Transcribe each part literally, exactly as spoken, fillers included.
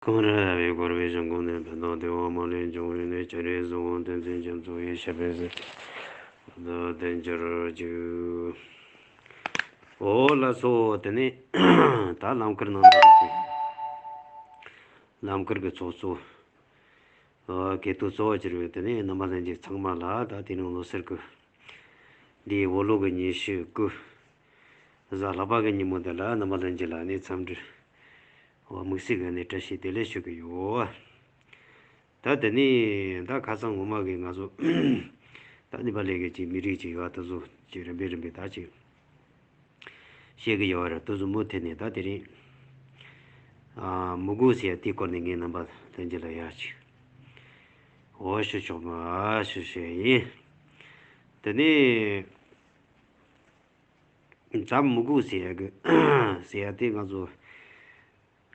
གང་ར་བའི་འཁོར་བའི་ཞིང་ཁམས་ནས། ཕན་དང་བདེ་བ་མ་ལུས་འབྱུང་བའི་གནས། སྤྱན་རས་གཟིགས་དབང་བསྟན་འཛིན་རྒྱ་མཚོ་ཡི། ཞབས་པད་སྲིད་མཐའི་བདག་བསྟན་གྱུར་ཅིག། འོ་ལགས་སོ། དེ་ནས་ད་ལམ་ཁར་ནང་ན་ཡོད་པའི་ལམ་ཁར་གྱི་ཚོགས་གཙོ། ཨ། སྐལ་དུ་གཙོ་བོ་གྱུར་བའི་དེ་ནས་རྣམ་པ་ལྷན་རྒྱས་ཚང་མ་ལ། ད་དེ་རིང་ལོ་སར་གྱི་འདིའི་བོད་ལོ་གི་ཉི་ཤུ་དགུ་གཟའ་ལྷག་པ་གི་ཉིན་མོ་འདི་ལ་རྣམ་པ་ལྷན་རྒྱས་ལ་ནི་འཚམས་འདྲི། འོ་དམིགས་བསལ་གྱི་ནི་བཀྲ་ཤིས་བདེ་ལེགས་ཞུ་གི་ཡོད། ད་དེ་ནས་ད་ཁ་སང་ངོ་མ་གི་ང་ཚོ་ད་ནེ་པ་ལི་གི་ཅིག་མི་རིགས་ཅིག་ཡོད་པ་དེ་ཚོ་ཅིག་རིམ་པས་རིམ་པས་ད་ཅིག་བཤད་གི་ཡོད་རེད། དེ་ཚོ་མུ་མཐུད་ནས་ད་དེ་རིང་ཨ་མུ་གུ་ཟེར་ཡ་དེའི་སྐོར་ནས་ངས་རྣམ་པ་ལྷན་རྒྱས་ལ་ཡ་ཅིག་འོ་ཞུ་ཆོག་མ་ཞུ་བཤད་ཡིན། དེ་ནས་ཛམ་མུ་གུ་ཟེར་ཡ་གི་ཟེར་ཡ་དེ་ང་ཚོ་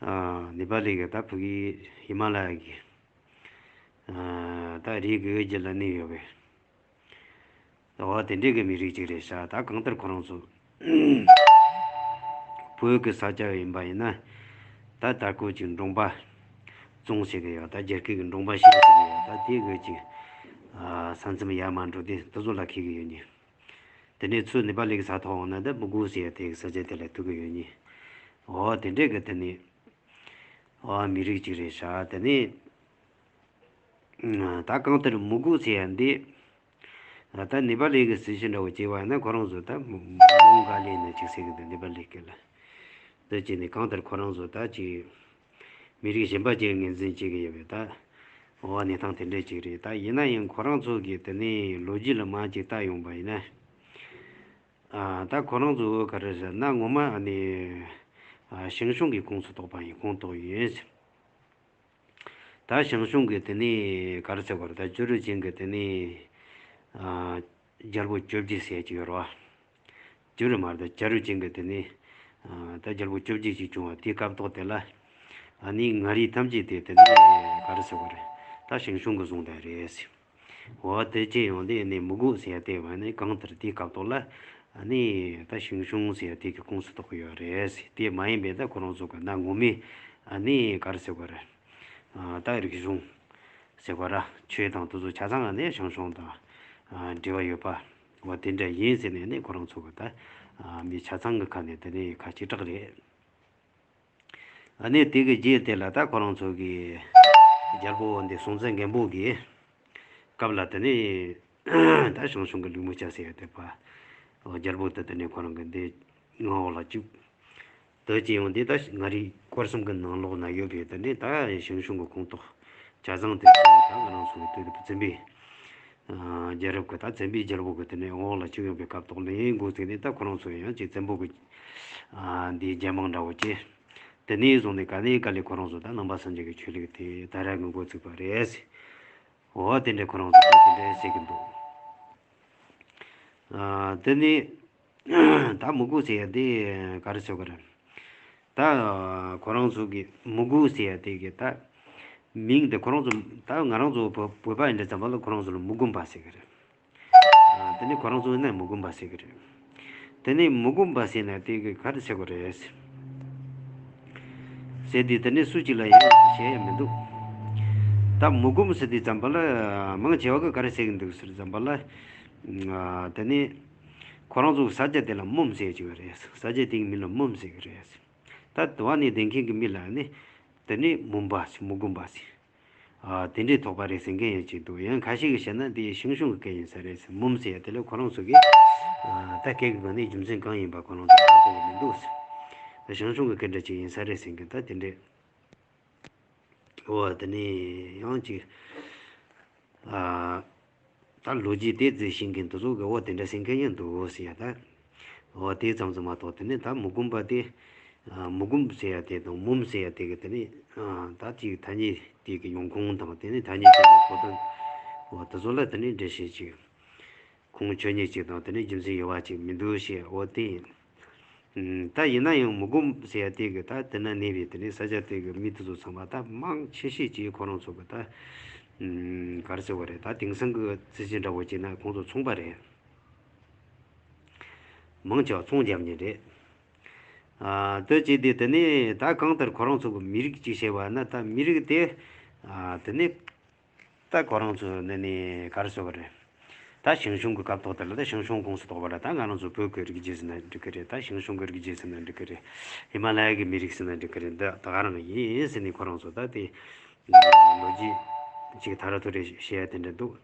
ཨ་ནེ་པ་ལི་གི་ད་ཕ་གི་ཧི་མ་ལ་ཡ་གི་ཨ་ད་རི་གི་རྒྱུད་ལ་གནས་ཡོད་པའི། འོ་དེ་འདྲའི་གི་མི་རིགས་ཅིག་རེད་ཤག། ད་གང་ལྟར་ཁོ་རང་ཚོ་བོད་ཀྱི་ས་ཆ་ཡིན་པ་ཡིན་ན། ད་ད་ཁོ་ཅིག་འབྲོང་པ་རྫོང་ཟེར་གི་ཡོད། ད་རྒྱ་སྐད་ཀྱི་འབྲོང་པ་ཤན་ཟེར་གི་ཡོད། ད་དེ་གི་ཅིག་ཨ་ས་མཚམས་ཡར་མར་འགྲོ་དུས་དེ་ཚོ་ལ་འཁེལ་གི་ཡོད་ནི། དེ་ནས་ཚུར་ནེ་པ་ལི་གི་ས་ཐོག་འོང་ན་ད་མུ་གུ་ཟེར་ཡ་དེ་གི་ས་ཆ་དེ་ལ་ཐུག་གི་ཡོད་ནི། འོ་དེ་འདྲའི་གི་དེ་ནི་འོ་མི་རིགས་ཅིག་རེད་ཤག། དེ་ནས་ད་གང་ལྟར་མུ་གུ་ཟེར་ཡ་འདི་ད་ནེ་པ་ལི་གི་སྲིད་ཞུ་འདྲ་བོ་བྱས་པ་ཡིན་ན་ཁོ་རང་ཚོ་ད་མོང་ག་ལི་ནས་ཅིག་ཟེར་གི་འདུག། ནེ་པ་ལི་སྐད་ལ། འདི་བྱས་ནས་གང་ལྟར་ཁོ་རང་ཚོ་ད་ཅིག་མི་རིགས་གཞན་པ་ཅིག་ངོས་འཛིན་བྱེད་ཀྱི་ཡོད་པའི་ད་འོ་གནས་སྟངས་དེ་འདྲ་ཅིག་རེད། ད་ཡིན་ན་ཡང་ཁོ་རང་ཚོ་གི་དེ་ནས་ལོ་རྒྱུས་ལ་མར་ཅིག་ལྟ་ཡོང་པ་ཡིན་ན། ཨ་ད་ཁོ་རང་ཚོ་ག་རེ་ཟེར་ན་ངོ་མ་ཨ་ནི་ཨ་ཞང་ཞུང་གི་ཁོངས་སུ་གཏོགས་པ་ཡིན། ཁོངས་གཏོགས་ཡིན། ད་ཞང་ཞུང་གི་དེ་ནས་ག་རེ་ཟེར་དགོས་རེད། ད་ཇོ་རུ་ཆེན་གི་དེ་ནས་ཨ་རྒྱལ་པོ་བཅོ་བརྒྱད་ཟེར་གྱི་ཡོད་རེད་བ། ཇོ་རུ་མ་རེད། ད་ཇོ་རུ་ཆེན་གི་དེ་ནས་ཨ་ད་རྒྱལ་པོ་བཅོ་བརྒྱད་ཅིག་བྱུང་བ་དེའི་སྐབས་ཐོག་དེ་ལ་ཨ་ནི་མངའ་རིས་ཐམས་ཅད་དེ་དེ་ནས་ག་རེ་ཟེར་དགོས་རེད། ད་ཞང་ཞུང་གིས་བཟུང་བསྡད་རེད་ཟེར། འོ་དེ་ཅི་ཡོང་དེ་ནི་མུ་གུ་ཟེར་ཡ་དེ་བ་ནི་གང་ལྟར་དེའི་སྐབས་ཐོག་ལ་ཨ་ནི་ད་ཞང་ཞུང་ཟེར་ཡ་དེ་གི་ཁོངས་སུ་གཏོགས་ཀྱི་ཡོད་རེད་ཟེར། དེ་མ་ཡིན་པའི་ད་ཁོ་རང་ཚོ་གི་གནའ་ངོ་མའི་ཨ་ནི་ག་རེ་ཟེར་དགོས་རེད། ཨ་ད་རིག་གཞུང་ཟེར་བ་ར་ཆོས་དང་དེ་ཚོ་ཆ་ཚང་ཨ་ནི་ཞང་ཞུང་དང་ཨ་འབྲེལ་བ་ཡོད་པ། འོ་དེ་འདྲ་ཡིན་ཟེར་ནས་ནི་ཁོ་རང་ཚོ་གི་ད་ཨ་མི་ཆ་ཚང་གི་ཁ་ནས་དེ་ནི་ཁ་གཅིག་གྲགས་རེད། ཨ་ནི་དེ་གི་རྗེས་དེ་ལ་ད་ཁོ་རང་ཚོ་གི་རྒྱལ་པོ་འདི་སྲོང་བཙན་སྒམ་པོ་གི་སྐབས་ལ་དེ་ནས་ད་ཞང་ཞུང་གི་ལུགས་མི་སྐྱ་ཟེར་ཡ་དེ་པ་རྒྱལ་པོ་དེ་དེ་ནས་ཁོ་རང་གི་འདི་མངའ་འོག་ལ་བཅུག། དེ་ཅི་ཡོང་དེ་ད་མངའ་རིས་སྐོར་གསུམ་གི་ནང་ལོགས་ན་ཡོད་པའི་དེ་ནས་ད་ཞང་ཞུང་གི་ཁོངས་གཏོགས་ཆ་ཚང་དེ་ཚོ་ད་ང་རང་ཚོ་གི་དུས་དེ་བཙན་པོའི་རྒྱལ་རབས་ཀྱི་ད་བཙན་པོའི་རྒྱལ་པོ་གི་དེ་ནས་འོག་ལ་བཅུག་ཡོང་པའི་སྐབས་ཐོག་ལ་ཡིན་འགོ་ཚུགས་ནས། ད་ཁོ་རང་ཚོ་ཡང་ཅིག་བཙན་པོ་གི་ཨ་འདིའི་རྒྱལ་དམངས་འདྲ་བོ་བྱས། དེ་ནས་བཟུང་ནས་ག་ནས་ག་ལས་ཁོ་རང་ཚོ་ད་ནང་པ་སངས་རྒྱས་ཀྱི་ཆོས་ལུགས་དེ་དར་ཡག་གི་འགོ་ཚུགས་པ་རེད། འོ་དེ་འདྲའི་ཁོ་རང་ཚོ་ད་དེ་འདྲའི་ཟེར་གི་འདུག། ཨ་དེ་ནས་ད་མུ་གུ་ཟེར་ཡ་དེ་ག་རེ་ཟེར་དགོས་རེད། ད་ཁོ་རང་ཚོ་གི་མུ་གུ་ཟེར་ཡ་དེ་གི་ད་མིང་དེ་ཁོ་རང་ཚོ་ད་ང་རང་ཚོ་བོད་བོད་པ་ཡིན་འདྲ་ཙམ་པ་ལ་ཁོ་རང་ཚོ་ལ་མུ་གུམ་པ་ཟེར་གི་རེད། ཨ་དེ་ནས་ཁོ་རང་ཚོ་ཡིན་ན་མུ་གུམ་པ་ཟེར་གི་རེད། དེ་ནས་མུ་གུམ་པ་ཟེར་ན་དེ་གི་ག་རེ་ཟེར་དགོས་རེད་ཟེར་དུས་དེ་ནས་སུ་གཅིག་ལ་ཡང་བཤད་ཡ་མི་འདུག། ད་མུ་གུམ་ཟེར་དུས་ཙམ་པ་ལ་མང་ཆེ་བ་གི་ག་རེ་ཟེར་གི་འདུག་ཟེར་ཙམ་པ་ལ། ཨ་དེ་ནས་ཁོ་རང་ཚོ་ས་ཆ་དེ་ལ་མུམ་ཟེར་གྱི་ཡོད་རེད། ས་ཆ་དེའི་མིང་ལ་མུམ་ཟེར་གི་རེད། ད་དུ་བ་ནས་བསྡད་མཁན་གྱི་མི་ལ་ནི་དེ་ནི་མུམ་པ་ཟེར། མུ་གུམ་པ་ཟེར། ཨ་དེ་འདྲའི་ཐོགས་པ་རེད་ཟེར་མཁན་ཡང་ཅིག་འདུག། ཡང་ཁ་ཤས་ཀྱིས་བཤད་ན་དེ་ཞང་ཞུང་གི་སྐད་ཡིན་ས་རེད་ཟེར། མུམ་ཟེར་ཡ་དེ་ལ་ཁོ་རང་ཚོ་གིས་ཨ་ད་སྐད་ཀྱི་སྒང་ནས་རྒྱུ་མཚན་གང་ཡིན་པ་ཁོ་རང་ཚོ་ཧ་གོ་གི་མི་འདུག་ཟེར། ཞང་ཞུང་གི་སྐད་འདྲ་ཅིག་ཡིན་ས་རེད་ཟེར་མཁན་ད་དེ་འདྲས། འོ་དེ་ནས་ཡང་ཅིག་ཨ་ད་ལོ་རྒྱུས་དེ་བརྗོད་ཤེས་མཁན་དེ་ཚོ་གི་འོ་དེ་འདྲ་ཟེར་མཁན་ཡང་འདུག་ཟེར་ཡ་ད། འོ་དེ་ཙམ་ཙམ་མ་གཏོགས་དེ་ནས་ད་མུ་གུམ་པ་དེ་ཨ་མུ་གུམ་ཟེར་ཡ་དེ་དང་མུམ་ཟེར་ཡ་དེ་གི་དེ་ནས་ཨ་ད་ཅིག་ཐ་སྙད་དེ་གི་ཡོང་ཁུངས་དང་དེ་ནས་ཐ་སྙད་དེ་གི་གོ་དོན་འོ་དེ་ཚོ་ལ་དེ་ནས་འགྲེལ་བཤད་ཅིག་ཁུངས་ཆོད་ཉན་ཅིག་དང་དེ་ནས་རྒྱུ་མཚན་ཡོད་པ་ཅིག་མི་འདུག་ཞེས། འོ་དེ་ཡིན། ད་ཡིན་ན་ཡང་མུ་གུམ་ཟེར་ཡ་དེ་གི་ད་དེ་ན་གནས་པའི་དེ་ནས་ས་ཆ་དེ་གི་མི་དེ་ཚོ་ཚང་མ་ད་མང་ཆེ་ཤོས་ཀྱིས་ཁོ་རང་ཚོ་གི་ད་ག་རེ་ཟེར་བ་རེད། ད་དེང་སང་གི་རྩིས་ཆེན་འདྲ་བོ་བྱས་ན་ཁོང་ཚོ་ཚོང་པ་རེད། མང་ཆེ་བ་ཚོང་རྒྱབ་མཁན་རེད། ཨ་དེ་བྱས་ཏེ་དེ་ནས་ད་གང་ལྟར་ཁོ་རང་ཚོ་གི་མི་རིགས་གཅིག་བྱས་པ་ན། ད་མི་རིགས་དེ་ཨ་དེ་ནས་ད་ཁོ་རང་ཚོ་ནི་ནི་ག་རེ་ཟེར་བ་རེད། ད་ཞང་ཞུང་གི་སྐབས་ཐོག་དེ་ལ་ད་ཞང་ཞུང་ཁོངས་སུ་གཏོགས་པ་ལ། ད་ང་རང་ཚོ་བོད་ཀྱི་རིགས་རྒྱུད་ཟེར་ན་འགྲིག་གི་རེད། ད་ཞང་ཞུང་གི་རིགས་རྒྱུད་ཟེར་ན་འགྲིག་གི་རེད། ཧི་མ་ལ་ཡ་གི་མི་རིགས་ཟེར་ན་འགྲིག་གི་རེད། འདི་ད་ག་རང་ཡིན་ཟེར་ནས་ཁོ་རང་ཚོ་ད་དེ་ལོ་རྒྱུས་ཅིག་ཐ་ར་ཐོ་རེ་བཤད་ཡ་དེ་འདྲ་འདུག་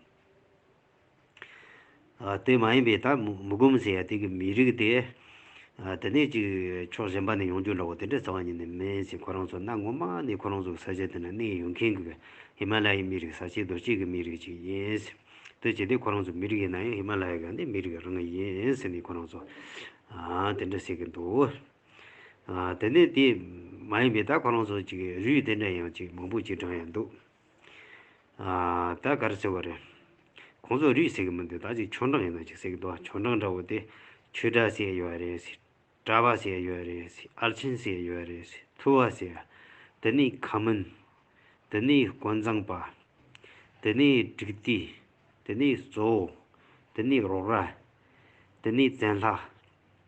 ཨ་དེ་མ་ཡིན་པའི་ད་མུ་མུ་གུམ་ཟེར་ཡ་དེ་གི་མི་རིགས་དེ། ཨ་དེ་ནས་ཅིག་ཕྱོགས་གཞན་པ་ནས་ཡོང་རྒྱུ་འདྲ་བོ་དེ་འདྲ་རྩ་བ་ཉིད་ནས་མིན་ཟེར། ཁོ་རང་ཚོ་གནའ་སྔོན་མ་ནས་ཁོ་རང་ཚོ་གི་ས་ཆ་དེ་ན་གནས་ཡོད་མཁན་གི་ཧི་མ་ལ་ཡའི་མི་རིགས། ས་ཆའི་རྡོ་སྐྱེས་ཀྱི་མི་རིགས་ཅིག་ཡིན་ཟེར། དེ་བྱས་ཏེ་ཁོ་རང་ཚོ་མི་རིགས་ཡིན་ན་ཡང་ཧི་མ་ལ་ཡ་གི་ནི་མི་རིགས་རང་ཡིན་ཟེར་ནས་ཁོ་རང་ཚོ་ཨ་དེ་འདྲ་ཟེར་གི་འདུག་ཨ་དེ་ནས་དེ་མ་ཡིན་པའི་ད་ཁོ་རང་ཚོ་ཅིག་རུས་དེ་འདྲ་ཡང་ཅིག་མང་པོ་ཅིག་བགྲངས་ཡང་འདུག་ཨ་ད་ག་རེ་ཟེར་བ་རེད། ཁོང་ཚོ་རུས་ཟེར་གི་མི་འདུག་ད་ཅིག་ཆོས་འབྲང་ཡིན་ན་ཅིག་ཟེར་གི་འདུག་ཆོས་འབྲང་འདྲ་བོ་དེ་ཆོས་གྲྭ་ཟེར་ཡོད་རེད་ཟེར། གྲྭ་པ་ཟེར་ཡོད་རེད་ཟེར། ཨལ་ཆེན་ཟེར་ཡོད་རེད་ཟེར། ཐུ་བ་ཟེར། དེ་ནས་ཁ་མོན། དེ་ནས་དཀོན་བཟང་པ། དེ་ནས་དྲུག་ཏི། དེ་ནས་ཙོ་བོ། དེ་ནས་རོགས་ར། དེ་ནས་བཙན་ལྷ།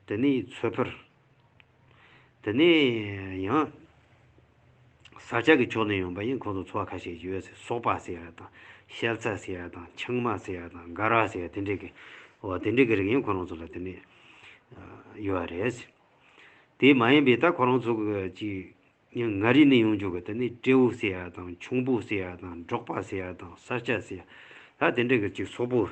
དེ་ནས་ཚོད་ཕུར། དེ་ནས་ཡང་ས་སྐྱ་གི་ཕྱོགས་ནས་ཡོང་པ་ཡིན། ཁོང་ཚོ་ཚོ་བ་ཁ་ཤས་ཡོད་ཟེར། སོག་པ་ཟེར་ཡ་དང་། ཤལ་ཚ་ཟེར་ཡ་དང་། ཆང་མ་ཟེར་ཡ་དང་། མགར་བ་ཟེར་ཡ་དེ་འདྲས་ཀྱི། འོ་དེ་འདྲས་ཀྱི་རིགས་ཡང་ཁོ་རང་ཚོ་ལ་དེ་ནས་ཡོད་རེད་ཟེར། དེ་མ་ཡིན་པའི་ད་ཁོ་རང་ཚོ་གི་ཅིག་མངའ་རིས་ནས་ཡོང་རྒྱུ་གི་དེ་ནས་སྤྲེའུ་ཟེར་ཡ་དང་། ཁྱུང་པོ་ཟེར་ཡ་དང་། འབྲོག་པ་ཟེར་ཡ་དང་། ས་སྐྱ་ཟེར་ཡ། ད་དེ་འདྲས་ཀྱི་ཅིག་སོག་པོ་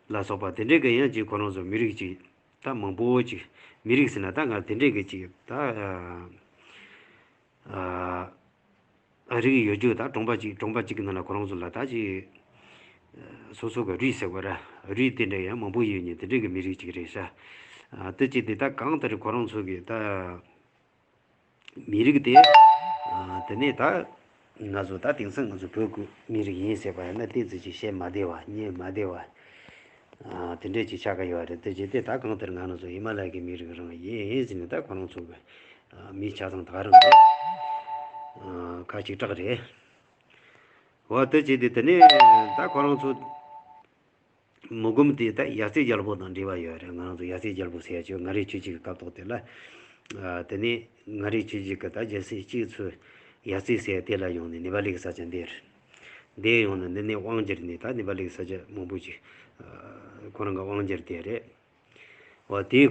ལ་སོགས་པ་དེ་འདྲས་ཀྱི་ཡང་ཅིག་ཁོ་རང་ཚོ་མི་རིགས་ཅིག་ད་མང་པོ་ཅིག་མི་རིགས་ཟེར་ན་ད་ང་དེ་འདྲས་ཀྱི་ཅིག་ད་ཨ་རིགས་ཡོད་རྒྱུ། ད་གྲོང་པ་ཅིག་གྲོང་པ་ཅིག་གི་ནང་ལ་ཁོ་རང་ཚོ་ལ་ད་ཅིག་སོ་སོ་གི་རུས་ཟེར་བ་ར། རུས་དེ་འདྲ་ཡང་མང་པོ་ཡོད་མཁན་དེ་འདྲ་གི་མི་རིགས་ཅིག་རེད་ཤག་ཨ་དེ་ཅིག་དེ་ད་གང་ལྟར་ཁོ་རང་ཚོ་གི་ད་མི་རིགས་དེ། ཨ་དེ་ནས་ད་ང་ཚོ་ད་དེང་སང་ང་ཚོ་བོད་ཀྱི་མི་རིགས་ཡིན་ཟེར་བ་ཡིན་ན། དེ་ཙི་ཅིག་བཤད་མ་བདེ་བ། ཉན་མ་བདེ་བ། ཨ་དེ་འདྲས་ཅིག་ཆགས་ཀྱི་ཡོད་རེད། དེ་བྱས་ཏེ་ད་གང་ལྟར་ང་རང་ཚོ་ཧི་མ་ལ་ཡ་གི་མི་རིགས་རང་ཡིན་ཟེར་ནས་ད་ཁོ་རང་ཚོ་གི་ཨ་མིང་ཆ་ཚང་ད་ག་རང་རེད། ཨ་ཁ་ཅིག་གྲགས་རེད། འོ་དེ་བྱས་ཏེ་དེ་ནས་ད་ཁོ་རང་ཚོ་མུ་གུམ་དེ་ད་ཡ་རྩེ་རྒྱལ་པོ་དང་འབྲེལ་བ་ཡོད་རེད། ང་རང་ཚོ་ཡ་རྩེ་རྒྱལ་པོ་ཟེར་ཡ་ཅིག་མངའ་རིས་ཆོས་རྒྱལ་གྱི་སྐབས་ཐོག་དེ་ལ། ཨ་དེ་ནས་མངའ་རིས་ཆོས་རྒྱལ་གྱི་ད་རྒྱལ་སྲིད་སྤྱི་ཚོས་ཡ་རྩེ་ཟེར་ཡ་དེ་ལ་ཡོང་ནས་ནེ་པ་ལི་གི་ས་ཆ་འདིར། འདིར་ཡོང་ནས་འདི་ནས་དབང་བསྒྱུར་ནས་ད་ནེ་པ་ལི་གི་ས་ཆ་མང་པོ་ཅིག་ཨ་ཁོ་རང་གི་དབང་བསྒྱུར་དེ་རེད། འོ་དེའི་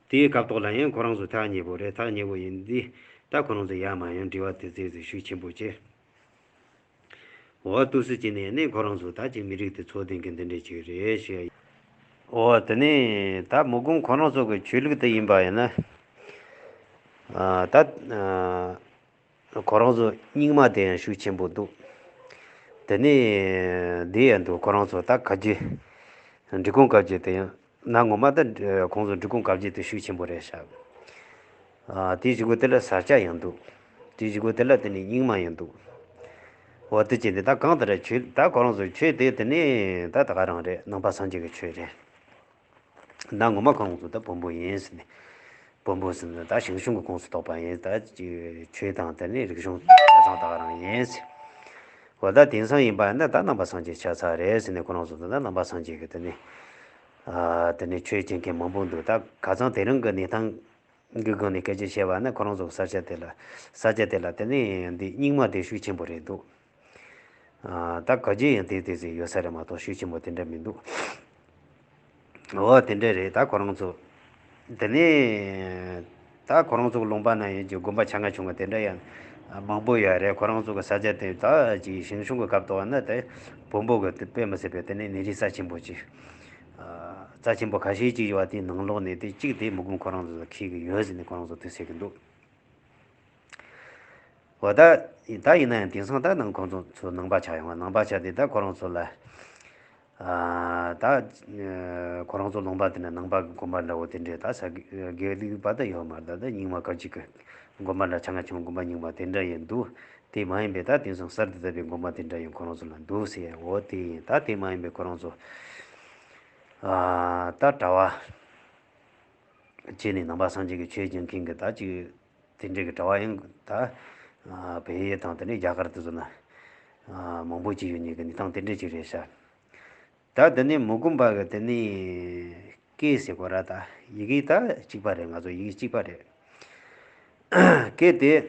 དེའི་སྐབས་ཐོག་ལ་ཡང་ཁོ་རང་ཚོ་ཐག་ཉེ་པོ་རེད། ཐག་ཉེ་པོ་ཡིན་དུས་ད་ཁོ་རང་ཚོ་ཡར་མར་ཡང་འབྲེལ་བ་དེ་ཙི་ཙི་ཤུགས་ཆེན་པོ་བྱས། འོ་འདུག་སེ་བྱས་ནས་ནི་ཁོ་རང་ཚོ་ད་ཅིག་མི་རིགས་དེ་འཚོ་བསྡད་མཁན་དེ་འདྲ་ཅིག་རེད་ཞུ་ཡ་ཡིན། འོ་དེ་ནས་ད་མུ་གུམ་ཁོ་རང་ཚོ་གི་ཆོས་ལུགས་དེ་ཡིན་པ་ཡིན་ན། ཨ་ད་ཨ་ཁོ་རང་ཚོ་རྙིང་མ་དེ་ཡང་ཤུགས་ཆེན་པོ་འདུག་དེ་ནས་འདི་ཡང་འདུག་ཁོ་རང་ཚོ་ད་བཀའ་བརྒྱུད། འབྲི་གུང་བཀའ་བརྒྱུད་དེ་ཡང་གནའ་སྔོན་མ་ད་ཁོང་ཚོ་འབྲི་གུང་བཀའ་བརྒྱུད་དེ་ཤུགས་ཆེན་པོ་རེད་ཤག་ཨ་དེའི་གཞུག་གུ་དེ་ལ་ས་སྐྱ་ཡང་འདུག་དེའི་གཞུག་གུ་དེ་ལ་དེ་ནས་རྙིང་མ་ཡང་འདུག་འོ་དེ་བྱས་ཏེ་ད་གང་ལྟར་ཆོས་ད་ཁོ་རང་ཚོའི་ཆོས་དེ་དེ་ནས་ད་ད་ག་རང་རེད། ནང་པ་སངས་རྒྱས་ཀྱི་ཆོས་རེད། ད་ངོ་མ་ཁོ་རང་ཚོ་ད་བོན་པོ་ཡིན་ཟེར་ནས། བོན་པོ་ཟེར་ན་ད་ཞང་ཞུང་གི་ཁོངས་སུ་གཏོགས་པ་ཡིན། ད་ཅིག་ཆོས་དང་དེ་ནས་རིག་གཞུང་ཆ་ཚང་ད་ག་རང་ཡིན་ཟེར། འོ་ད་དེང་སང་ཡིན་པ་ན་ད་ནང་པ་སངས་རྒྱས་ཆ་ཚང་རེད་ཟེར་ནས་ཁོ་རང་ཚོ་ད་ནང་པ་སངས་རྒྱས་ཀྱི་དེ་ནས་ཨ་དེ་ནས་ཆོས་བྱེད་མཁན་མང་པོ་འདུག་ད་ཁ་སང་དེ་རིང་གི་གནས་སྟངས་གི་སྒང་ནས་སྐད་ཆ་བཤད་པ་ན་ཁོ་རང་ཚོ་ས་ཆ་དེ་ལ་ས་ཆ་དེ་ལ་དེ་ནས་འདི་རྙིང་མ་དེ་ཤུགས་ཆེན་པོ་རེད་འདུག་ཨ་ད་བཀའ་བརྒྱུད་ཡང་དེ་དེ་ཟིག་ཡོད་ས་རེད་མ་གཏོགས་ཤུགས་ཆེན་པོ་དེ་འདྲ་མི་འདུག་འོ་དེ་འདྲ་རེད། ད་ཁོ་རང་ཚོ་དེ་ནས་ད་ཁོ་རང་ཚོ་ལུང་པ་ན་ཡོད་ཀྱི་དགོན་པ་ཆ་ང་ཆུང་ང་དེ་འདྲ་ཡང་མང་པོ་ཡོད་རེད། ཁོ་རང་ཚོ་གི་ས་ཆ་དེ་ད་ཅིག་ཞང་ཞུང་གི་སྐབས་དུ་བ་ན་དེ་བོན་པོ་གི་དཔེ་མི་སྲིད་པའི་དེ་ནས་གནས་རི་ས་ཆེན་པོ་ཅིག་རྩ་ཆེན་པོ་ཁ་ཤས་ཅིག་ཡོད་པ་དེའི་ནང་ལོགས་ནས་དེ་གཅིག་དེ་མུ་གུམ་ཁོ་རང་ཚོ་ཁྱེར་གི་ཡོད་ཟེར་ནས་ཁོ་རང་ཚོ་དེ་ཟེར་གི་འདུག་འོ་ད་ད་ཡིན་ན་ཡང་དེང་སང་ད་ནང་ཁོང་ཚོ་ཚོ་ནང་པ་ཆགས་ཡོང་བ། ནང་པ་ཆགས་དེ་ད་ཁོ་རང་ཚོ་ལ་ཨ་ད་ཁོ་རང་ཚོ་ལུང་པ་དེ་ན་ནང་པ་གི་དགོན་པ་འདྲ་བོ་དེ་འདྲས་ད་ས་དགེ་ལུགས་པ་ད་ཡོད་མ་རེད། ད་རྙིང་མ་བཀའ་བརྒྱུད་ཀྱི་དགོན་པ་འདྲ་ཆ་ང་ཆུང་དགོན་པ་རྙིང་མ་དེ་འདྲ་ཡང་འདུག་དེ་མ་ཡིན་པའི་ད་དེང་སང་གསར་དུ་བཏབ་པའི་དགོན་པ་དེ་འདྲ་ཡང་ཁོ་རང་ཚོ་ལ་འདུག་ཟེར། འོ་དེ་ཡིན། ད་དེ་མ་ཡིན་པའི་ཁོ་རང་ཚོ་ཨ་ད་གྲྭ་པ་བྱས་ནས་ནང་པ་སངས་རྒྱས་ཀྱི་ཆོས་སྦྱང་མཁན་གྱི་ད་ཅིག་དེ་འདྲའི་གི་གྲྭ་པ་ཡང་ད་ཨ་བལ་ཡུལ་དང་དེ་ནས་རྒྱ་གར་དེ་ཚོ་ན་ཨ་མང་པོ་ཅིག་ཡོད་མཁན་གྱི་གནས་སྟངས་དེ་འདྲ་ཅིག་རེད་ཤག་ད་དེ་ནས་མུ་གུམ་པ་གི་དེ་ནས་སྐད་ཟེར་གོ་ར། ད་ཡི་གེ་ད་གཅིག་པ་རེད། ང་ཚོ་ཡི་གེ་གཅིག་པ་རེད། སྐད་དེ།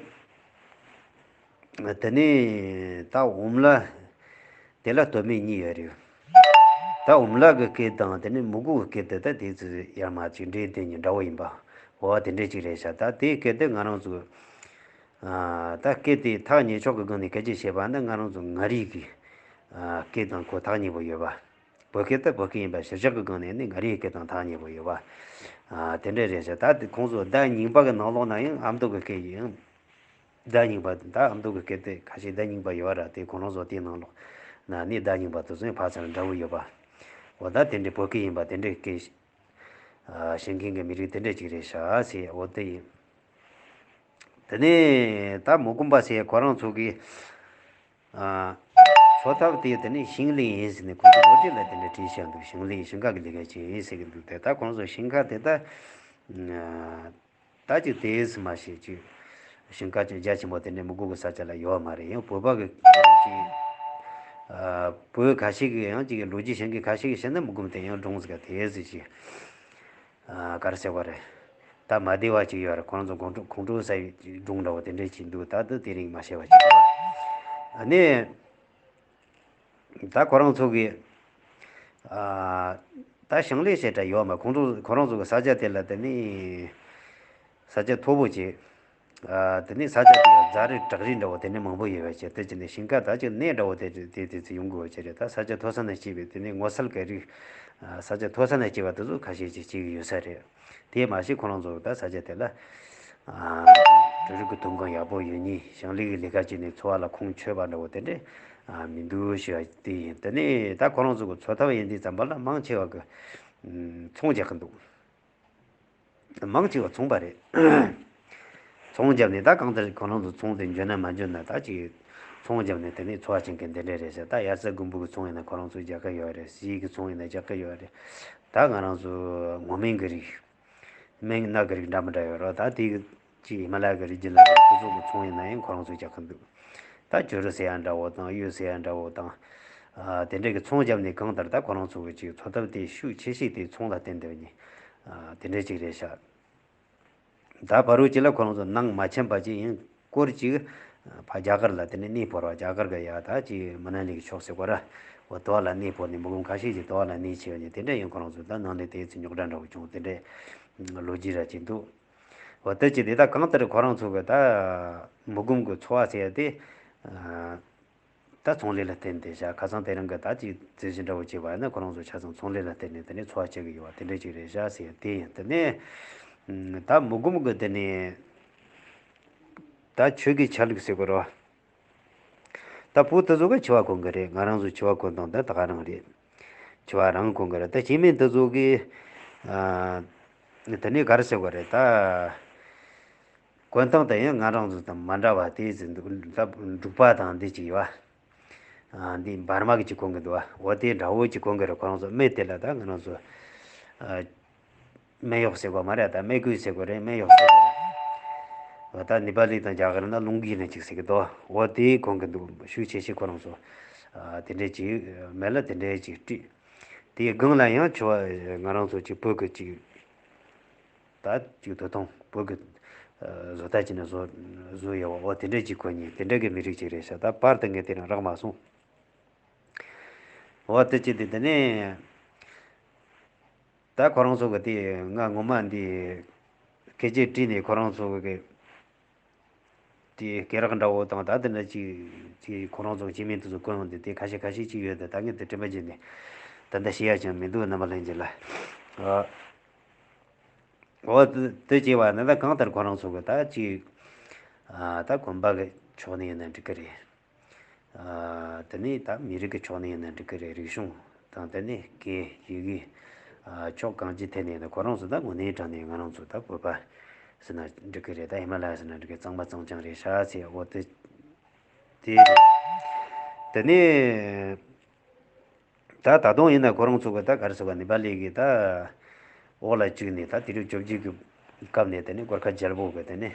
དེ་ནས་ད་འོམ་ལ་དེ་ལ་སྟོད་སྨད་གཉིས་ཡོད་རེད། ད་འོམ་ལ་གི་སྐད་དང་དེ་ནས་མུ་གུ་གི་སྐད་དེ་ད་དེ་ཚོ་ཡར་མར་ཅིག་འདྲེས་དེ་གཉིས་འདྲ་བོ་ཡིན་པ། འོ་དེ་འདྲས་ཅིག་རེད་ཤག་ད་དེའི་སྐད་དེ་ང་རང་ཚོ། ཨ། ད་སྐད་དེ་ཐག་ཉེ་ཕྱོགས་ཀྱི་སྒང་ནས་སྐད་ཆ་བཤད་པ་ན་ང་རང་ཚོ་མངའ་རིས་ཀྱི། ཨ། སྐད་དང་ཁོ་ཐག་ཉེ་པོ་ཡོད་པ། བོད་སྐད་ད་བོད་སྐད་ཡིན་པ་གཞིར་བཞག་གི་སྒང་ནས་ནི་མངའ་རིས་སྐད་དང་ཐག་ཉེ་པོ་ཡོད་པ། ཨ། དེ་འདྲ་རེད་ཤག་ད་དེ་ཁོང་ཚོ་ཟླ་རྙིང་པ་གི་ནང་ལོགས་ན་ཡང་ཨ་མདོ་གི་སྐད་ཡིན། ཟླ་རྙིང་པ་ད་ཨ་མདོ་གི་སྐད་དེ་ཁ་ཤས་ཟླ་རྙིང་པ་ཡོད་ར། དེ་ཁོང་རང་ཚོ་དེའི་ནང་ལོགས་ན་ནི་ཟླ་རྙིང་པ་དེ་ཚོ་ཡང་ཕར་ཚུར་འདྲ་བོ་ཡོད་པ། འོ་ད་དེ་འདྲའི་བོད་སྐད་ཡིན་པ་དེ་འདྲའི་སྐད། ཨ། བཤད་མཁན་གྱི་མི་རིགས་དེ་འདྲ་ཅིག་རེད་ཤག་ཟེར། འོ་དེ་ཡིན། དེ་ནས་ད་མུ་གུམ་པ་ཟེར་ཁོ་རང་ཚོ་གི། ཨ། འཚོ་ཐབས་དེ་དེ་ནས་ཞིང་ལས་ཡིན་ཟེར་ནས་ཁོང་ཚོ་བོད་སྐད་ལ་དེ་འདྲ་བྲིས་བཞག་འདུག་ཞིང་ལས་ཞིང་ཁ་གི་ལས་ཀ་བྱེད་ཡིན་ཟེར་གི་འདུག་དེ་ད་ཁོང་ཚོ་ཞིང་ཁ་དེ་ད། ཨ། ད་ཅིག་དེས་མ་ཤེས་ཅིག་ཞིང་ཁ་ཅིག་རྒྱ་ཆེན་པོ་དེ་འདྲའི་མུ་གུམ་གི་ས་ཆ་ལ་ཡོད་མ་རེད། ཡང་བོད་པ་གི་ཅིག་ཨ། བོད་ཁ་ཤས་ཀྱི་ཡང་ཅིག་ལོ་རྒྱུས་ཤེས་མཁན་ཁ་ཤས་ཀྱིས་བཤད་ན་མུ་གུམ་དེ་ཡང་སྒྲུང་ཟིག་ག་དེས་ཟིག་ཅིག་ཨ། ག་རེ་ཟེར་བ་རེད། ད་མ་བདེ་བ་ཅིག་ཡོད་རེད། ཁོ་རང་ཚོ་ཁོང་ཁྲོ་ཁོང་ཁྲོ་ཟ་བའི་སྒྲུང་འདྲ་བོ་དེ་འདྲས་ཅིག་འདུག་ད་དུ་དེ་རིང་མ་བཤད་པ་ཅིག་རེད། ཨ་ནི། ད་ཁོ་རང་ཚོ་གི། ཨ། ད་ཞིང་ལས་བྱེད་གྲབས་ཡོད་མ། ཁོང་ཚོ་ཁོ་རང་ཚོ་གི་ས་ཆ་དེ་ལ་དེ་ནི་ས་ཆ་མཐོ་པོ་ཅིག་ཨ། དེ་ནི་ས་ཆ་དེ་ཡང་རྫ་རི་བྲག་རི་འདྲ་བོ་དེ་ནི་མང་པོ་ཡོད་པ་བྱས། དེ་ཅི་ནས་ཞིང་ཁ་ད་ཅིག་གནས་འདྲ་བོ་དེ་དེ་དེ་ཚོ་ཡོང་དགོས་པ་བྱས་རེད། ད་ས་ཆ་མཐོ་ས་ནས་སྐྱེས་པའི་དེ་ནི་སྔོ་ཚལ་གི་རིགས། ཨ། ས་ཆ་མཐོ་ས་ནས་སྐྱེས་པ་དེ་ཚོ་ཁ་ཤས་ཅིག་སྐྱེ་གི་ཡོད་ས་རེད། དེ་མ་ཟད་ཁོ་རང་ཚོ་ད་ས་ཆ་དེ་ལ། ཨ། འབྲུ་རིགས་ཀྱི་ཐོན་ཁུངས་ཡག་པོ་ཡོད་ནི། ཞིང་ལས་ཀྱི་ལས་ཀ་བྱས་ནས་འཚོ་བ་ལ་ཁོང་ཆོད་པ་འདྲ་བོ་དེ་འདྲས། ཨ། མི་འདུག་ཞེས་པ་དེ་ཡིན། དེ་ནས་ད་ཁོ་རང་ཚོ་གི་འཚོ་ཐབས་ཡིན་དུས་ཙམ་པ་ལ་མང་ཆེ་བ་གི། ཨ། ཚོང་རྒྱག་གི་འདུག་མང་ཆེ་བ་ཚོང་པ་རེད། ཚོང་བརྒྱབ་ནས་ད་གང་ལྟར་ཁོ་རང་ཚོ་ཚོང་དེ་འཇོན་ན་མ་འཇོན་ན་ད་ཅིག་ཚོང་བརྒྱབ་ནས་དེ་ནས་འཚོ་བ་སྐྱེལ་མཁན་དེ་འདྲས་རེད་ཟེར། ད་དབྱར་རྩྭ་དགུན་འབུ་གི་ཚོང་ཡིན་ན་ཁོ་རང་ཚོས་རྒྱག་གི་ཡོད་རེད། ཟས་ཀྱི་ཚོང་ཡིན་ན་རྒྱག་གི་ཡོད་རེད། ད་ང་རང་ཚོ་སྔོ་སྨན་གྱི་རིགས། སྨན་སྣ་གི་རིགས་འདྲ་མི་འདྲ་ཡོད་རེད། ད་དེ་གི་ཅིག་ཧི་མ་ལ་ཡ་གི་རི་རྒྱུད་ལ་ཡོད་དེ་ཚོ་གི་ཚོང་ཡིན་ན་ཡང་ཁོ་རང་ཚོས་རྒྱག་གི་འདུག་ད་བྱུ་རུ་ཟེར་ཡ་འདྲ་བོ་དང་གཡུ་ཟེར་ཡ་འདྲ་བོ་དང་། ཨ། དེ་འདྲས་ཀྱི་ཚོང་བརྒྱབ་ནས་གང་ལྟར་ད་ཁོ་རང་ཚོ་གི་ཅིག་འཚོ་ཐབས་དེ་ཤུགས་ཆེ་ཤོས་དེ་ཚོང་ལ་བརྟེན་བསྡད་པ་ཡིན། ཨ། དེ་འདྲས་ཅིག་རེད་ཤག་ད་བར་དུ་ཅིག་ལ་ཁོ་རང་ཚོ་ནང་མ་ཆེན་པ་ཅིག་ཡིན་སྐོར་ཅིག་ཕ་རྒྱ་གར་ལ་དེ་ནས་གནས་སྤོར་བ། རྒྱ་གར་གི་ཡ་ད་ཅིག་མི་ན་ལི་གི་ཕྱོགས་ཟེར་གོ་ར། འོ་དེ་བ་ལ་གནས་སྤོར་ནས་མི་གུང་ཁ་ཤས་ཅིག་དེ་བ་ལ་གནས་ཆེ་བ་ནས་དེ་འདྲ་ཡིན། ཁོ་རང་ཚོ་ད་ནང་ནས་དེ་ཚོ་རྙོག་དྲ་འདྲ་བོ་བྱུང་། དེ་འདྲའི་ལོ་རྒྱུས་ར་ཅིག་འདུག་འོ་དེ་ཅི་དེ་ད་གང་ལྟར་ཁོ་རང་ཚོ་གི་ད་མུ་གུམ་གི་འཚོ་བ་ཟེར་ཡ་དེ། ཨ། ད་ཚོང་ལས་ལ་བརྟེན་ཏེ་བཞག་ཁ་སང་དེ་རིང་གི་ད་ཅིག་རྩོད་གཞི་འདྲ་བོ་བྱས་པ་ཡིན་ན་ཁོ་རང་ཚོ་ཆ་ཚང་ཚོང་ལས་ལ་བརྟེན་ནས་དེ་ནས་འཚོ་བ་སྐྱེལ་གི་ཡོད་པ་དེ་འདྲ་ཅིག་རེད་ཤག་ཟེར་ཡ་དེ་ཡིན། དེ་ནས་ད་མུ་གུམ་གི་དེ་ནས་ད་ཆོས་ཀྱི་ཆ་ལུགས་ཟེར་དགོས་རེད་བ། ད་བོད་དེ་ཚོ་གི་འཆི་བ་གོན་གི་རེད། ང་རང་ཚོ་འཆི་བ་གོན་སྟངས་དེ་ད་ག་རང་རེད། འཆི་བ་རང་གོན་གི་རེད། ད་སྐྱེ་དམན་དེ་ཚོ་གི། ཨ། དེ་ནས་ག་རེ་ཟེར་དགོས་རེད་ད། གོན་སྟངས་དེ་ཡང་ང་རང་ཚོ་དང་མ་འདྲ་བ་དེ་ཟིན་འདུག་ད་འབྲུག་པ་དང་འདི་གཅིག་ཡོད་པ། ཨ། འདི་འབར་མ་གི་གཅིག་གོན་གི་འདུག་པ། འོ་དེ་འདྲ་བོ་གཅིག་གོན་གི་རེད། ཁོ་རང་ཚོ་སྨད་དེ་ལ་ད་ང་རང་ཚོ། ཨ། སྨད་གཡོགས་ཟེར་གོ་མ་རེད། ད་སྨད་གོས་ཟེར་གོ་རེད། སྨད་གཡོགས་ཟེར་གོ་རེད། འོ་ད་ནི་པ་ལི་དང་རྒྱ་གར་ན་ལུང་གི་ནི་གཅིག་ཟེར་གི་འདུག་འོ་དེ་གོན་གི་འདུག་ཤུགས་ཆེ་ཤོས་ཁོ་རང་ཚོ། ཨ། དེ་འདྲས་གཅིག་སྨད་ལ་དེ་འདྲས་གཅིག་སྤྲས། དེའི་སྒང་ལ་ཡང་ཆུ་བ་ང་རང་ཚོ་གཅིག་བོད་གི་གཅིག་ད་ཅིག་དོ་དོང་བོད་ཀྱི། ཨ། བཟོ་ལྟ་ཅིག་ནས་བཟོ་བཟོ་ཡོད་པ། འོ་དེ་འདྲ་ཅིག་གོན་ནས་དེ་འདྲ་གི་མི་རིགས་ཅིག་རེད་ཤག་ད་པར་དེ་ངས་དེ་རིང་རག་མ་སོང་། འོ་དེ་ཅི་དེ་དེ་ནས་ད་ཁོ་རང་ཚོ་གི་དེ་ང་ངོ་མ་འདི་སྐད་ཆ་དྲིས་ནས་ཁོ་རང་ཚོ་གི་དེ་སྐེ་རགས་འདྲ་བོ་དང་ད་དེ་འདྲ་ཅིག་ཅིག་ཁོ་རང་ཚོ་སྐྱེ་དམན་དེ་ཚོ་གོན་ཡོང་དུས་དེ་ཁ་ཤས་ཁ་ཤས་ཅིག་ཡོད་དེ། ད་ངས་དེ་དྲན་པ་བརྗེད་ནས་ད་ལྟ་ཤེས་ཡ་ཅང་མི་འདུག་རྣམ་པ་ལྷན་རྒྱས་ལ། ཨ། འོ་དེ་བྱས་པ་ན་ད་གང་ལྟར་ཁོ་རང་ཚོ་གི་ད་ཅིག་ཨ། ད་གོན་པ་གི་ཕྱོགས་ནས་ཡིན་ན་འགྲིག་གི་རེད། ཨ། དེ་ནས་ད་མི་རིགས་ཀྱི་ཕྱོགས་ནས་ཡིན་ན་འགྲིག་གི་རེད། རིག་གཞུང་དང་དེ་ནས་སྐད་ཡི་གེ་ཨ། ཕྱོགས་གང་ཅིའི་ཐད་ནས་ཡིན་ན་ཁོ་རང་ཚོ་ད་དངོས་གནས་དྲང་གནས་ང་རང་ཚོ་ད་བོད་པ་ཟེར་ན་འགྲིག་གི་རེད། ད་ཧི་མ་ལ་ཡ་ཟེར་ན་འགྲིག་གི་གཙང་མ་གཙང་རྐྱང་རེད་ཤག་ཟེར། འོ་དེ་དེ་རེད། དེ་ནས། ད་ད་དུང་ཡིན་ན་ཁོ་རང་ཚོ་གི་ད་ག་རེ་ཟེར་བ། ནི་པ་ལི་གི་ད་འོག་ལ་བཅུག་ནས་ད་དུས་རབས་བཅོ་བརྒྱད་ཀྱི་སྐབས་ནས་དེ་ནས་གོར་ཁ་རྒྱལ་པོ་གི་དེ་ནས་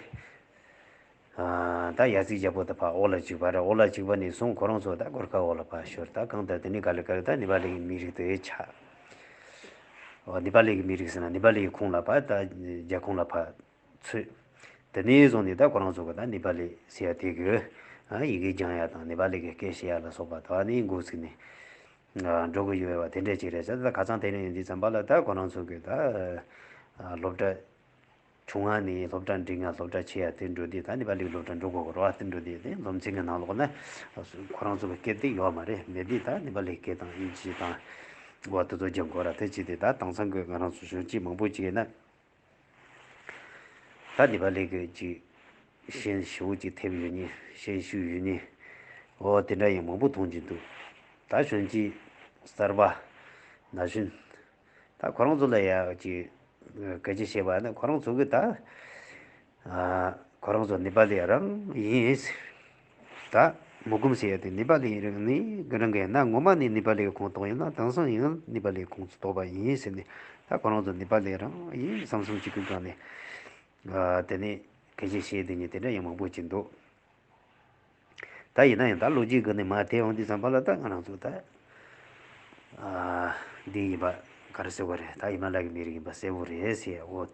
ཨ། ད་ཡ་རྩེ་རྒྱལ་པོ་ད་ཕར་འོག་ལ་བཅུག་པ་རེད། འོག་ལ་བཅུག་པ་ནས་བཟུང་ཁོ་རང་ཚོ་ད་གོར་ཁ་འོག་ལ་ཕར་ཤོར། ད་གང་ལྟར་དེ་ནས་ག་ལེ་ག་ལེ་ད་ནི་པ་ལི་གི་མི་རིགས་དེ་ཆགས། འོ་ནི་པ་ལི་གི་མི་རིགས་ཟེར་ན་ནི་པ་ལི་གི་ཁོངས་ལ་ཕར་ད་རྒྱ་ཁོངས་ལ་ཕར་ཚུད། དེ་ནས་བཟུང་ནས་ད་ཁོ་རང་ཚོ་གི་ད་ནེ་པ་ལི་ཟེར་ཡ་དེ་གི་ཨ་ཡི་གེ་སྦྱང་ཡ་དང་ནེ་པ་ལི་གི་སྐད་བཤད་ཡ་ལ་སོགས་པ་ད་ནི་འགོ་ཚུགས་ནས་ཨ་འགྲོ་གི་ཡོད་པ་དེ་འདྲ་ཅིག་རེད་ཟེར། ད་ཁ་སང་དེ་ནས་ཡིན་དུས་ཙམ་པ་ལ་ད་ཁོ་རང་ཚོ་གི་ད་ཨ་སློབ་གྲྭ་ཆུང་ང་ནས་སློབ་གྲྭ་འབྲིང་ང་སློབ་གྲྭ་ཆེ་ཡ་དེ་འགྲོ་དུས་ད་ནེ་པ་ལི་གི་སློབ་གྲྭ་འགྲོ་དགོས་ཀྱི་རེད་བ། དེ་འགྲོ་དུས་དེ་སློབ་ཚན་གི་ནང་ལོགས་ན་ཁོ་རང་ཚོ་གི་སྐད་དེ་ཡོད་མ་རེད། མེད་དུས་ད་ནེ་པ་ལི་སྐད་དང་དབྱིན་ཇི་དང་བ་དེ་ཚོ་སྦྱང་དགོས་ར། དེ་བྱས་ཏེ་ད་དེང་སང་གི་ང་རང་ཚོ་གཞོན་སྐྱེས་མང་པོ་ཅིག་ཡིན་ན། ད་ནེ་པ་ལི་གི་ཅིག་ཤན་ཞེ་པོ་ཅིག་ཐེབས་ཡོད་ནི་ཤན་ཤུགས་ཡོད་ནི་འོ་དེ་འདྲ་ཡང་མང་པོ་མཐོང་གི་འདུག་ད་གཞོན་སྐྱེས་གསར་པ་ན་གཞོན་ད་ཁོ་རང་ཚོ་ལ་ཡ་ཅིག་སྐད་ཆ་བཤད་པ་ན་ཁོ་རང་ཚོ་གི་ད་ཨ་ཁོ་རང་ཚོ་ནེ་པ་ལི་རང་ཡིན། ད་མུ་གུམ་ཟེར་ཡ་དེ་ནེ་པ་ལི་རང་ནི་རང་གི་ཡིན་ན་ངོ་མ་ནི་ནེ་པ་ལི་གི་ཁོངས་གཏོགས་ཡིན་ན་དེང་སང་ཡང་ནེ་པ་ལི་ཁོངས་སུ་གཏོགས་པ་ཡིན་ཟེར་ནས་ད་ཁོ་རང་ཚོ་ནེ་པ་ལི་རང་ཡིན་བསམ་བསམ་གཅིག་གི་སྒང་ནས་ཨ་དེ་ནས་སྐད་ཆ་བཤད་དེ་ནི་དེ་འདྲ་ཡང་མང་པོ་ཅིག་འདུག་ད་ཡིན་ན་ཡང་ད་ལོ་རྒྱུས་སྒང་ནས་མར་དེད་ཡོང་དུས་ཙམ་པ་ལ་ད་ང་རང་ཚོ་ད་ཨ་འདི་ཡིན་པ་ག་རེ་ཟེར་བ་རེད། ད་ཡི་མ་ལ་གི་མི་རིགས་ཡིན་པ་གསལ་པོ་རེད་ཟེར། འོ་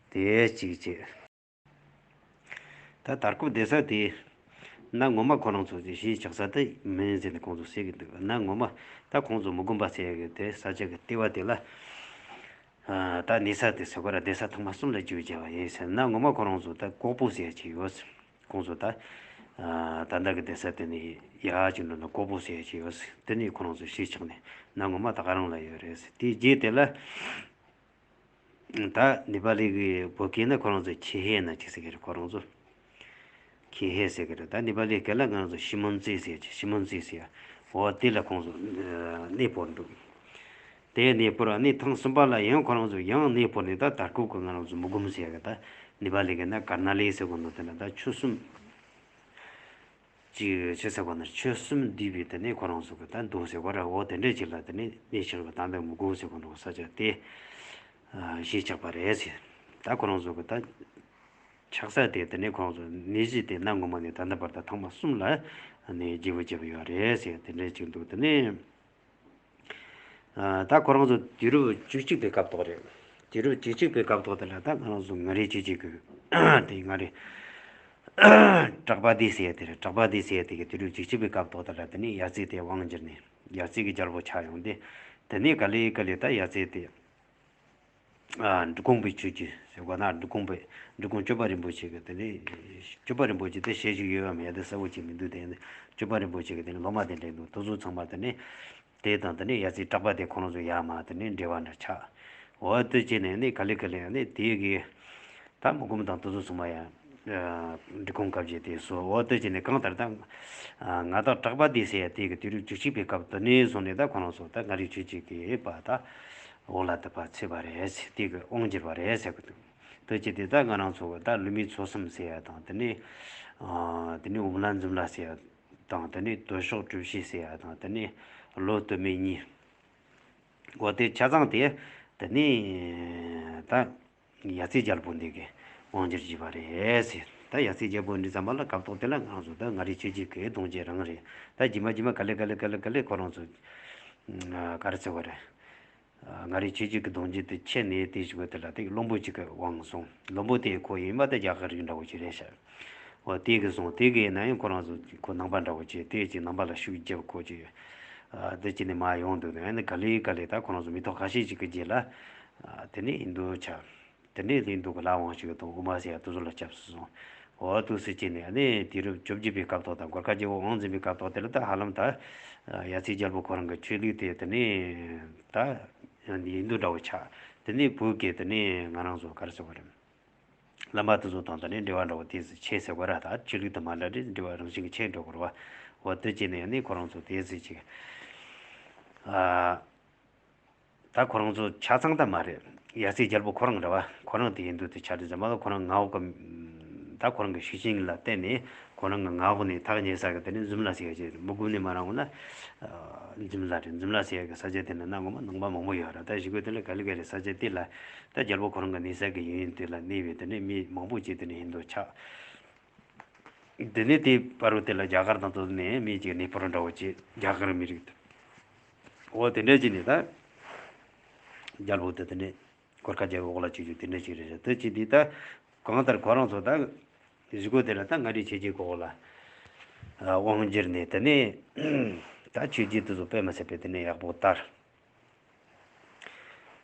དེ་གཅིག་བྱས། ད་དར་ཁོ་བསྡད་ས་དེ་ན་ངོ་མ་ཁོ་རང་ཚོ་དེ་གཞིས་ཆགས་ས་དེ་མིན་ཟེར་ནས་ཁོང་ཚོ་ཟེར་གི་འདུག་ན་ངོ་མ་ད་ཁོང་ཚོ་མུ་གུམ་པ་ཟེར་གི་དེ་ས་ཆ་གི་ལྟེ་བ་དེ་ལ་ཨ་ད་གནས་ས་དེ་ཟེར་གོ་ར་བསྡད་ས་ཐོག་མ་གསུམ་ལ་བརྗོད་བྱ་བ་ཡིན་ཟེར། ན་ངོ་མ་ཁོ་རང་ཚོ་ད་ཀོག་པོ་ཟེར་གྱི་ཡོད་ཟེར། ཁོང་ཚོ་ད་ཨ་ད་ལྟ་གི་བསྡད་ས་དེ་ནས་ཡར་ཅིག་འགྲོ་ན་ཀོག་པོ་ཟེར་གྱི་ཡོད་ཟེར། དེ་ནས་ཁོ་རང་ཚོ་གཞིས་ཆགས་ནས་ན་ངོ་མ་ད་ག་རང་ལ་ཡོད་རེད་ཟེར། དེའི་རྗེས་དེ་ལ། ད་ནེ་པ་ལི་གི་བོད་སྐད་ནི་ཁོ་རང་ཚོ་ཁྱི་ཧེ་ན་ཅིག་ཟེར་གི་རེད། ཁོ་རང་ཚོ་ཁྱི་ཧེ་ཟེར་གི་རེད། ད་ནེ་པ་ལི་སྐད་ལ་ང་རང་ཚོ་ཤི་མོན་ཙི་ཟེར་གྱི་ཤི་མོན་ཙི་ཟེར། འོ་དེ་ལ་ཁོང་ཚོ་གནས་སྤོར་འདུག་དེ་གནས་སྤོར་གནས་ཐེངས་གསུམ་པ་ལ་ཡང་ཁོ་རང་ཚོ་ཡང་གནས་སྤོར་ནས་ད་དར་ཁུག་གི་ང་རང་ཚོ་མུ་གུམ་ཟེར་གི་ད་ནེ་པ་ལི་གི་ན་ཀར་ན་ལི་ཟེར་གོ་ནོ་དེ་ན་ད་ཆུ་གསུམ། ཅིག་ཆི་ཟེར་བ་ན་ཆོལ་གསུམ་འདུས་པའི་དེ་ནས་ཁོ་རང་ཚོ་གི་ད་མདོ་ཟེར་བ་ར་འོ་དེ་འདྲས་ཅིག་ལ་དེ་ནས་གནས་ཆགས་པ་ད་འདི་མུ་གུམ་ཟེར་བ་འགྲོ་ས་ཆ་དེ་གཞིས་ཆགས་པ་རེད་ཟེར། ད་ཁོ་རང་ཚོ་གི་ད་ཆགས་ས་དེ་དེ་ནས་ཁོ་རང་ཚོ་གནས་གཞི་དེ་ན་ངོ་མ་ནས་ད་ལྟ་བར་ད་ཐེངས་མ་གསུམ་ལ་ནས་བརྗེ་པོ་བརྗེ་པོ་ཡོད་རེད་ཟེར་དེ་འདྲས་ཅིག་འདུག་དེ་ནས། ད་ཁོ་རང་ཚོ་དུས་རབས་བཅུ་གཅིག་པའི་སྐབས་ཐོག་རེད། དུས་རབས་བཅུ་གཅིག་པའི་སྐབས་ཐོག་དེ་ལ་ད་ང་རང་ཚོ་མངའ་རིས་ཆོས་བརྒྱུད་ཀྱི་དེ་མངའ་རིས་གྲགས་པ་སྡེ་ཟེར་ཡ་དེ་རེད། གྲགས་པ་སྡེ་ཟེར་ཡ་དེ་གི་དུས་རབས་བཅུ་གཅིག་པའི་སྐབས་ཐོག་དེ་ལ་དེ་ནས་ཡ་རྩེ་དེ་དབང་བསྒྱུར་ནས་ཡ་རྩེ་གི་རྒྱལ་པོ་ཆགས་ཡོང་དེ། དེ་ནས་ག་ལེ་ག་ལེ་ད་ཡ་རྩེ་དེ་འབྲི་གུང་པའི་ཆོས་བརྒྱུད་ཟེར་བ་ན་འབྲི་གུང་པའི་འབྲི་གུང་སྤྱོད་པ་རིན་པོ་ཆེ་གི་དེ་ནས་སྤྱོད་པ་རིན་པོ་ཆེ་དེ་ཞལ་བཞུགས་ཡོད་པ་མེད་དེ་གསལ་པོ་ཅིག་མི་འདུག་དེ་ནས་སྤྱོད་པ་རིན་པོ་ཆེ་གི་དེ་ནས་སློབ་མ་དེ་འདྲ་འདུག་དེ་ཚོ་ཚང་མ་དེ་ནས། དེ་དང་དེ་ནས་ཡ་རྩེ་གྲགས་པ་དེ་ཁོ་རང་ཚོ་ཡར་མར་དེ་ནས་འབྲེལ་བ་འདྲ་ཆགས། འོ་དེ་བྱས་ནས་ནི་ག་ལེ་ག་ལེ་ནི་དེ་གི་ད་མུ་གུམ་དང་དེ་ཚོ་ཚང་མ་ཡང་འབྲི་གུང་བཀའ་བརྒྱུད་དེ་སོ། འོ་དེ་བྱས་ནས་གང་ལྟར་ད་ང་དང་གྲགས་པ་དེ་ཟེར་ཡ་དེ་གི་དུས་རབས་བཅུ་གཅིག་པའི་སྐབས་དེ་ནས་བཟུང་ནས་ད་ཁོ་རང་ཚོ་ད་མངའ་རིས་ཆོས་བརྒྱུད་ཀྱི་པ་ད་འོག་ལ་དེ་པ་ཚུད་པ་རེད་ཟེར། དེ་གི་དབང་བསྒྱུར་བ་རེད་ཟེར་གི་འདུག་དེ་བྱས་དེ་ད་ང་རང་ཚོ་གི་ད་ལུས་མེད་ཚོགས་གསུམ་ཟེར་ཡ་དང་དེ་ནས་དེ་ནས་འོམ་ལ་འཛུམ་ལ་ཟེར་ཡ། དང་དེ་ནས་དོ་ཤོག་གྲུ་བཞི་ཟེར་ཡ་དང་དེ་ནས་ལོ་སྟོད་སྨད་གཉིས། འོ་དེ་ཆ་ཚང་དེ་དེ་ནས་ད་ཡ་རྩེ་རྒྱལ་པོ་འདི་གི་དབང་བསྒྱུར་བྱས་པ་རེད་ཟེར། ད་ཡ་རྩེ་རྒྱལ་པོ་འདི་ཙམ་པ་ལ་སྐབས་ཐོག་དེ་ལ་ང་ཚོ་ད་མངའ་རིས་ཆོས་བརྒྱུད་ཀྱི་གདུང་རྒྱུད་རང་རེད། ད་རྗེས་མ་རྗེས་མ་ག་ལེ་ག་ལེ་ག་ལེ་ག་ལེ་ཁོ་རང་ཚོ་ག་རེ་ཟེར་བ་རེད། མངའ་རིས་ཆོས་བརྒྱུད་ཀྱི་གདུང་རྒྱུད་དེ་ཆད་ནས་དེ་ཞུ་བ་དེ་ལ་དེ་བློན་པོ་གཅིག་གི་དབང་སོང་། བློན་པོ་དེ་ཁོ་ཡིན་པ་དེ་རྒྱ་གར་རིགས་འདྲ་བོ་ཅིག་རེད་ཤག་འོ་དེ་གི་སོང་དེ་གི་ན་ཡང་ཁོ་རང་ཚོ་ཁོ་ནང་པ་འདྲ་བོ་ཅིག་དེ་ཅིག་ནང་པ་ལ་ཤུགས་རྒྱབ་ཁོ་ཅིག་དེ་ཅིག་ནས་མར་ཡོང་འདུག་ནས་ག་ལེ་ག་ལེ་ད་ཁོ་རང་ཚོ་མི་ཐོག་ཁ་ཤས་ཅིག་གི་རྗེས་ལ་དེ་ནས་ཡིན་འདུག་ཆགས། དེ་ནས་ལིང་དུ་གི་ལ་དབང་ཞིག་དང་དབུ་མ་ཟེར་ཡ་དེ་ཚོ་ལ་སྐྱབས་སུ་སོང་། འོ་དུ་སི་ཅི་ནས་ནི་དུས་རབས་བཅོ་བརྒྱད་པའི་སྐབས་ཐོག་དང་གོར་ཁ་རྒྱལ་པོ་དབང་འཛིན་པའི་སྐབས་ཐོག་དེ་ལ་ད་ཧ་ལམ་ད་ཡ་རྩེ་རྒྱལ་པོ་ཁོ་རང་གི་ཆོས་ལུགས་དེ་དེ་ནས་ད་ཡིན་དུ་འདྲ་བོ་ཆགས། དེ་ནས་བོད་ཀྱི་དེ་ནས་ང་རང་ཚོ་ག་རེ་ཟེར་བ་རེད། བླ་མ་དེ་ཚོ་དང་དེ་ནས་འབྲེལ་བ་འདྲ་བོ་དེ་ཆད་ཟེར་བ་ར། ད་ཆོས་ལུགས་དང་མ་འདྲ་འདྲ་འབྲེལ་བ་རང་བཞིན་གྱི་ཆད་འགྲོ་དགོས་རེད་བ། འོ་དུ་ཅི་ནས་ནི་ཁོ་རང་ཚོ་དེ་ཟེར་ཅིག་ད་ཁོ་རང་ཚོ་ཆ་ཚང་ད་མ་རེད། ཡ་རྩེ་རྒྱལ་པོ་ཁོ་རང་རེད་བ། ཁོ་རང་དེ་ཡིན་དུས་དེ་ཆ་དེ་ཙམ་པ་ལ་ཁོ་རང་མངའ་འོག་གི། ད་ཁོ་རང་གི་ཤུགས་རྐྱེན་ལ་བརྟེན་ནས་ཁོ་རང་གི་མངའ་འོག་ནས་ཐག་ཉེ་ས་གི་དེ་ནས་འཛུམ་ལ་ཟེར་ཡ་ཅིག་མུ་གུམ་ནས་མར་འོང་ན་འཛུམ་ལ་རེད། འཛུམ་ལ་ཟེར་ཡ་གི་ས་ཆ་དེ་ནས་ན་ངོ་མ་ནང་པ་མང་པོ་ཡོད་ར། ད་ཞིག་གོ་དེ་ལ་ག་ལེ་ག་ལེ་ས་ཆ་དེ་ལ་ད་རྒྱལ་པོ་ཁོ་རང་གི་གནས་ས་གི་ཡུན་དེ་ལ་གནས་པའི་དེ་ནས་མི་མང་པོ་ཅིག་དེ་ནས་ཡིན་དུ་ཆགས། དེ་ནས་དེའི་བར་དུ་དེ་ལ་རྒྱ་གར་དང་དེ་ནས་མི་གཅིག་གནས་སྤོར་འདྲ་བོ་བྱས། རྒྱ་གར་མི་རིགས་དེ། འོ་དེ་འདྲ་བྱས་ནས་ད་རྒྱལ་པོ་དེ་དེ་ནས་གོར་ཁ་རྒྱལ་པོ་འོག་ལ་བཅུག་རྒྱུ་དེ་འདྲ་ཅིག་རེད། དེ་བྱས་དུས་ད་ གང་ལྟར་ཁོ་རང་ཚོ་ད་གཞུག་གུ་དེ་ལ་ད་མངའ་རིས་ཆོས་བརྒྱུད་གོ་ལ་དབང་བསྒྱུར་ནས། དེ་ནས་ད་ཆོས་བརྒྱུད་དེ་ཚོ་དཔེ་མི་སྲིད་པའི་དེ་ནས་ཡག་པོ་དར།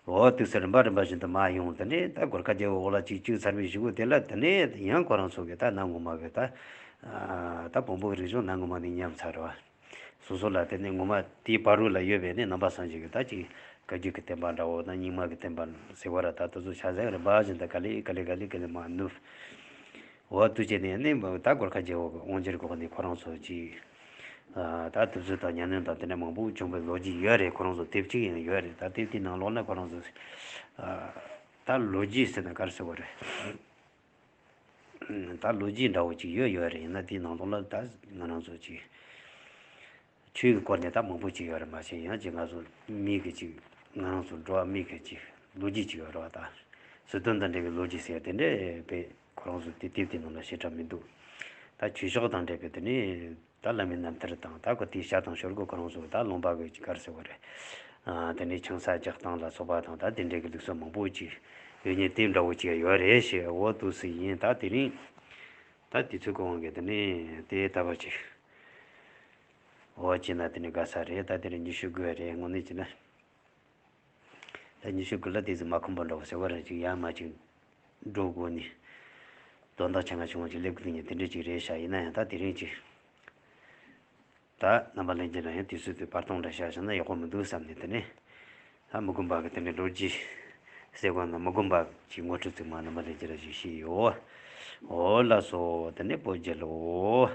འོ་དུས་སུ་རིམ་པ་རིམ་པ་བཞིན་དུ་མར་ཡོང་། དེ་ནས་ད་གོར་ཁ་རྒྱལ་པོ་འོག་ལ་ཅིག་བཅུག་ཚར་བའི་གཞུག་གུ་དེ་ལ་དེ་ནས་ཡང་ཁོ་རང་ཚོ་གི་ད་གནའ་སྔོན་མ་གི་ད་ད་བོན་པོ་གི་རིག་གཞུང་གནའ་སྔོན་མ་ནས་ཉམས་ཚར་བ། སོ་སོ་ལ་དེ་ནས་ངོ་མ་དེའི་བར་རུ་ལ་ཡོད་པའི་ནི་ནང་པ་སངས་རྒྱས་ཀྱི་ད་ཅིག་བཀའ་བརྒྱུད་ཀྱི་བསྟན་པ་འདྲ་བོ་དང་རྙིང་མ་གི་བསྟན་པ་ཟེར་བ་ར། ད་དེ་ཚོ་ཆ་ཚང་རིམ་པ་བཞིན་དུ་ག་ལེ་ག་ལེ་ག་ལེ་ག་ལེ་མར་ནུབ། འོ་དུས་ཆེན་ནས་ནི་ད་གོར་ཁ་རྒྱལ་པོ་གི་དབང་བསྒྱུར་འོག་ནས་ཁོ་རང་ཚོ་ཅིག་ད་དུས་ཚོད་དང་ཉམས་མྱོང་དང་དེ་འདྲ་མང་པོ་བྱུང་བའི་ལོ་རྒྱུས་ཡོད་རེད། ཁོ་རང་ཚོ་དེབ་གཅིག་ཡང་ཡོད་རེད། ད་དེབ་དེའི་ནང་ལོགས་ན་ཁོ་རང་ཚོ་ད་ལོ་རྒྱུས་ཟེར་ན་ག་རེ་ཟེར་བ་རེད། ད་ལོ་རྒྱུས་འདྲ་བོ་ཅིག་ཡོད་ཡོད་རེད། ཡིན་ན་དེའི་ནང་ལོགས་ལ་ད་ང་རང་ཚོ་ཅིག་ཆོས་ཀྱི་སྐོར་ནས་ད་མང་པོ་ཅིག་ཡོད་རེད། མ་གཞི་ཡང་ཅིག་ང་ཚོ་མི་གི་ཅིག་ང་རང་ཚོ་འགྲོ་བ་མི་གི་ཅིག་ལོ་རྒྱུས་ཅིག་ཡོད་རེད་བ། ད་སྲིད་དོན་དང་འབྲེལ་བའི་ལོ་རྒྱུས་ཟེར་དེ་འདྲ་དཔེ་ཁོ་རང་ཚོ་དེ་དེབ་དེའི་ནང་ལ་བཤད་གྲབས་མི་འདུག་ད་ཆོས་ཕྱོགས་དང་འབྲེལ་བའི་དེ་ནས་ད་བླ་མའི་རྣམ་ཐར་དང་། ད་ཁོ་དེའི་ཞར་དང་ཞོར་གི་ཁོ་རང་ཚོ་ད་ལུང་པ་གི་ཅིག་ག་རེ་ཟེར་བ་རེད། ཨ། དེ་ནས་ཆང་ས་རྒྱག་སྟངས་ལ་སོགས་པ་དང་། ད་དེ་འདྲའི་གི་ལུགས་སྲོལ་མང་པོ་ཅིག་ཡོད་མཁན་དེ་འདྲ་བོ་ཅིག་ཡོད་རེད་ཞེས། འོ་དུས་སུ་ཡིན། ད་དེ་རིང་ད་དུས་ཚོད་གི་དབང་གིས་དེ་ནས་དེ་ལྟ་བུ་ཅིག་འོ་བྱས་ན་དེ་ནས་དགའ་ས་རེད། ད་དེ་རིང་ཉི་ཤུ་དགུ་རེད། དངོས་གནས་བྱས་ན་ད་ཉི་ཤུ་དགུ་ལ་དེ་ཚོ་མ་ཁོམ་པ་འདྲ་བོ་ཟེར་བ་རེད། ཅིག་ཡར་མར་ཅིག་འགྲོ་དགོས་ནས་དོན་དག་ཆེ་ང་ཆུང་ངུ་ཅིག་སླེབས་དགོས་ནས་དེ་འདྲ་ཅིག་རེད་ཤག་ཡིན་ན་ཡང་ད་དེ་རིང་ཅིག་ད་རྣམ་པ་ལྷན་རྒྱས་ལ་ཡང་དུས་ཚོད་དེ་བར་སྟོང་འདྲ་བཞག་བཞག་ན་ཡག་པོ་མི་འདུག་བསམ་ནས། དེ་ནས་ད་མི་དགོན་པ་གི་དེ་ནས་ལོ་རྒྱུས་ཟེར་དགོས་ན་མི་དགོན་པ་གི་ངོ་སྤྲོད་ཅིག་མར་རྣམ་པ་ལྷན་རྒྱས་ལ་ཞུས་ཡོད། འོ་ལགས་སོ། དེ་ནས་བོད་རྒྱལ་ལོ།